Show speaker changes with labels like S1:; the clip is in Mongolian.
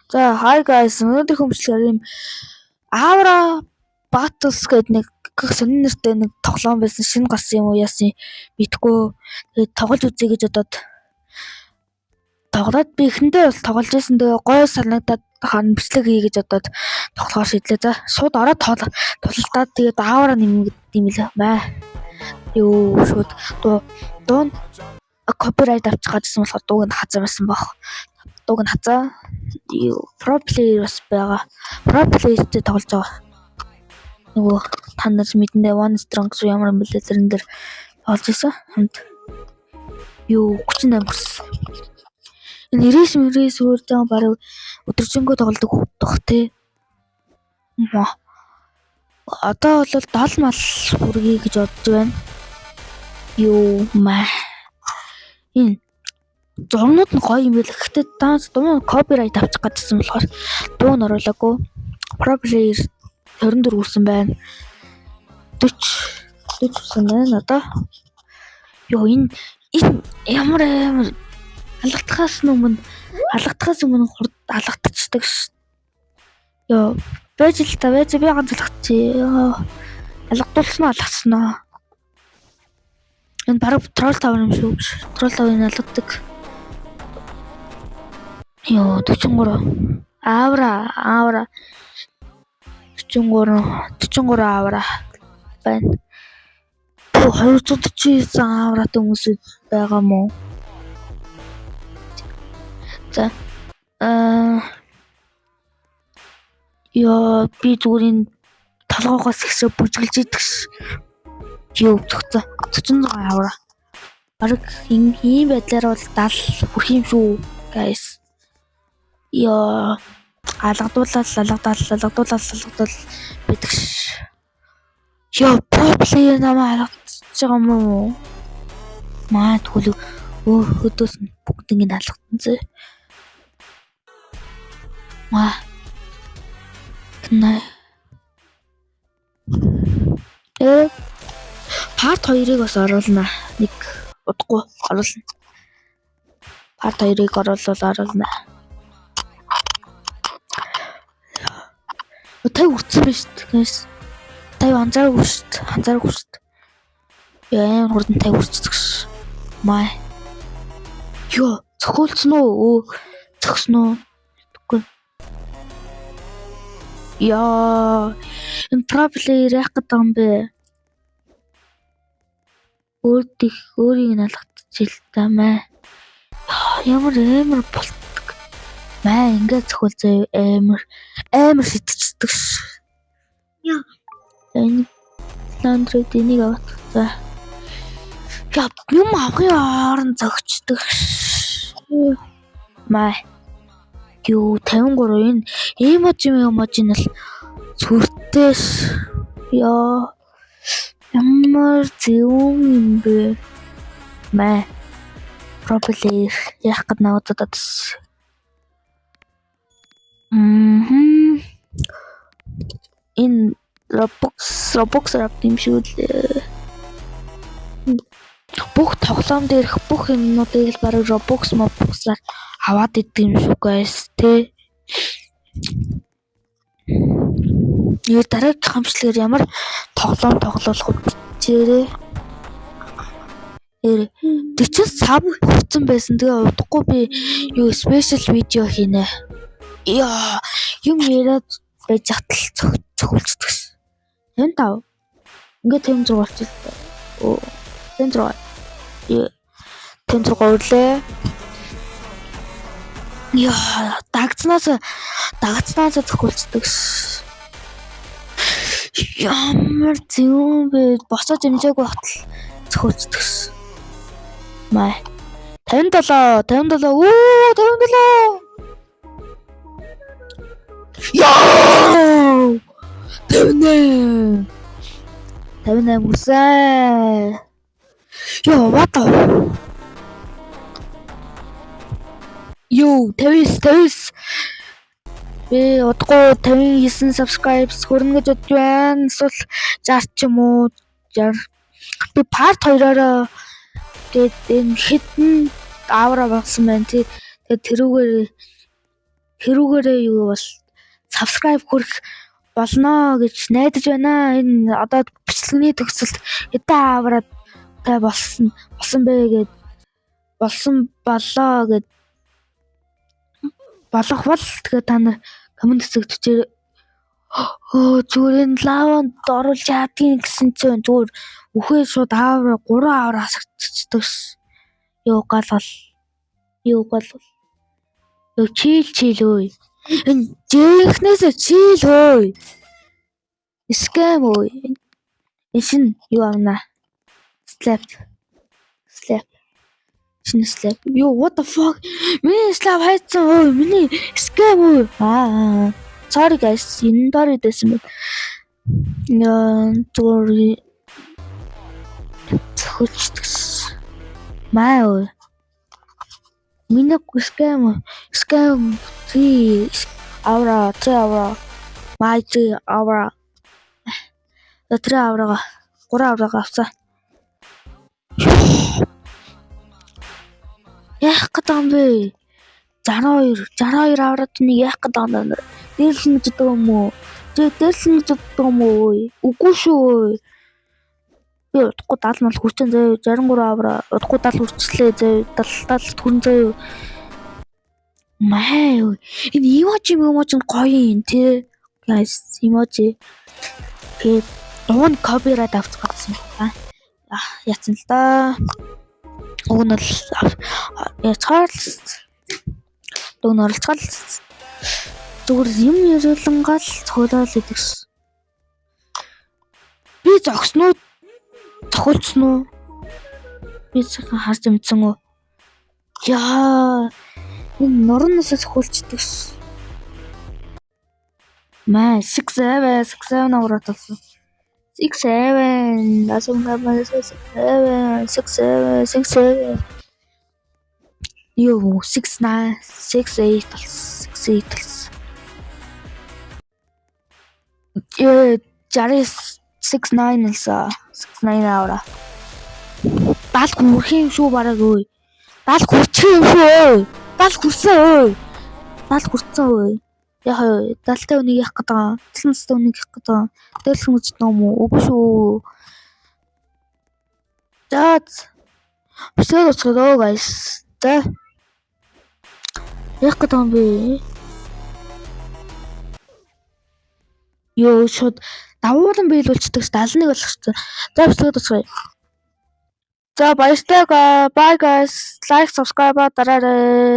S1: За, hi guys, өнөөдрийн хэмжлэгээр ийм Aura Battles гэдэг нэг сонин нэртэй нэг тоглоом байсан. Шинэ гарсан юм уу яасан мэдэхгүй. Тэгээд тоглож үзье гэж бодоод тоглоод би эхэндээ бол тоглож байсан. Тэгээ гоё санагдаад харин бичлэг хий гэж бодоод тоглохоор шийдлээ. За, шууд ороод тулалдаад тэгээд Aura нэмнэ гэдэг юм лээ. Маа. Юу, шууд дуу нь copyright авчих гэсэн болохоор дууг нь хазаа байсан бох. Дууг нь хазаа. Юу, pro player бас байгаа. Pro player-тэй тоглож байгаа. Нөгөө та нар мэднэ, One Strong гэсэн ямар юм бэлээ, тэрэн дээр тоглож исэн. Хамт. Юу, 38 хүрсэн. Энэ 99 99 хүрж байгаа, бараг өдөржингөө тоглодог бах те. Одоо бол 70 мал хүргэе гэж бодож байна. Юу маа. Энэ зурнууд нь гоё юм байл. Гэхдээ данс дуу copyright авчих гэдсэн болохоор дуу нь оруулаагүй. Pro player 24 хүрсэн байна. 40 40 хүрсэн байна одоо. Йоо, энэ ямар амар алгадахаас өмнө хурд алгадчихдаг ш. Йоо, байж л та, байж, би ганц алгадчих. Алгадуулсан уу, алгадсан уу? Энэ бараг Troll Tower юм шүү. Troll Tower-ыг алгадаг. Йоо, 43. Aura, aura. 43, 43 aura байна. 249 aura-тай хүмүүс байгаа мó? За. Аа. Йоо, би зүгээр энэ толгоогоос ихсээ бүжгэлж идэх ш. Юу, зөгцөө. 46 aura. Бараг ийм байдлаар бол 70 хүрэх юм шүү, guys. Ёо, алгадуулаад, алгадаал, алгадуулаад, алгадуул байдаг ш. Ёо, pro player намайг алгадчихж байгаа юм уу? Маа, тэгвэл өөр хөдөөс нь бүгднийг нь алгадсан зэ. Маа. Кна. Э, part 2-ыг бас оруулна. Нэг удахгүй оруулна. Part 2-ыг оруулвал оруулна. 50 хүрсэн байж шүү дээ, guys. 50 анзааргүй шүү дээ. Анзааргүй шүү дээ. Яа, амар хурдан 50 хүрчихсэн ш. Маа. Йоо, цохиулсан уу? Өө, цогсон уу? Тэгэхгүй. Яа, энэ pro player яах гэдэг юм бэ? Өөрт их өөрийг нь алгадчих л та, маа. Ямар амар болтдог. Маа, ингээд цохиул заяа, амар амар шидчихдэг ш.
S2: Яа.
S1: Энэ Ландред энийг авах. За. Я, юм авахын хооронд зөгчдөг ш. Маа. Юу, 53, энэ emoji emoji нь л сүртэй ш. Яа. Ямар зөв юм бэ? Маа. Pro player яах гээд наваад одсон. Мм. Энэ Roblox авд юм шиг үлээ. Бүх тоглоом дээрх бүх юмнуудыг л бараг Robux Mobux-аар аваад идэг юм шүү, guys, тэ. Нэр дараагийн хамшлаар ямар тоглоом тоглуулах вэ, бичээрэй. Нэр 40 sub хүрсэн байсан. Тэгээ удахгүй би юу special видео хийнэ. Яа, юм яриад байж хатал цохиулцдаг ш. 55. Ингээд 56 болчихлоо. Оо, 56. 56 өрлөө. Яа, дагцнаас зохиулцдаг ш. Ямар зөв бэ? Босоо дэмжээгүй багтал зохиулцдаг ш. Маа. 57, 57, үү, 57. Яа! 58. 58 хүрсэн. Йоо, what the. Йоо, 59, 59. Би удахгүй 59 subscribes хүрнэ гэж бодож байна. Эсвэл 60 ч юм уу, 60. Би part 2-ороо тэгээд энэ хэдэн aura багсан байна тий. Тэгээд тэрүүгээр Хэрүүгээрээ юу бол subscribe хүрэх болно гэж найдаж байна. Энэ одоо бичлэгний төгсөлд хэдэн aura тай болсон бэ гэд болсон болоо гэд болох бол тэгээ та нар comment хэсэгт бичээрэй. Өө, зүгээр энэ лаванд оруулж яадгийг гэсэн чинь зүгээр үхээ шууд aura, 3 aura хасагдчихдаг ш. Юу гал бол. Юу гал бол. Юу, chill, chill өө. Энэ жинхнээсээ chill өө. Scam өө. Энэ шинэ юу авна? Slap. Slap. Шинэ slap. Юу, what the fuck? Миний slap хайцсан өө. Миний scam өө. Аа. Sorry guys, энэ дор идэсэн байна. Яа, зүгээр цохилчдаг. Маа өө. Миний scam, scam, three aura, three aura. My three aura. За, тэр aura гаа, гурван aura гаа авцаа. Яах гээд байгаа юм бэ? 62 62 aura д нэг яах гээд байгаа юм бэ? Дээрлэн гэж боддог юм уу? Чи дээрлэн гэж боддог юм уу? Үгүй шүү. Би удахгүй 70 мал хүрчин заяа. 63 aura, удахгүй 70 хүрчлээ заяа. 70 70 хүрэн заяа. Маа, энэ emoji emoji гоё юм те. Guys, emoji. Тэгээд уг нь copyright авчих гэсэн байна. Яцсан л да. Уг нь бол яцгаар л дуг нь оролцгоо л зүгээр юм яриулангаал цохиолол идэгс. Би зогсно уу? Зохиолцсон уу? Би сайхан харж амжсан уу? Яа, энэ нуруунаасаа зохиолчдөг ш. Маа, 6 7 6 7 аваад болсон. 6 7 асуун 6 7 6 7 6 7. Юу, 6 9 6 8 болсон. 6 8 болсон. Э, 69 6 9 болсон. 6 9 аваа. 70 хүрэх юм шүү бараг өө. 70 хүрчих юм шүү өө. 70 хүрсэн өө. 70 хүрсэн өө. Яг 70-тай үнийг яах гээд байгаа. 79-тай үнийг яах гээд байгаа. Дээрлэх юм гэж юм уу? Үгүй шүү. За, бичлэг дуусгая guys. За. Яах гээд байгаа юм бэ? Йоо, шууд давуулан биелүүлчихдэг 71 болгочихсон. За, бичлэг дуусгая. За, баяртай, bye guys. Like, subscribe дараарай.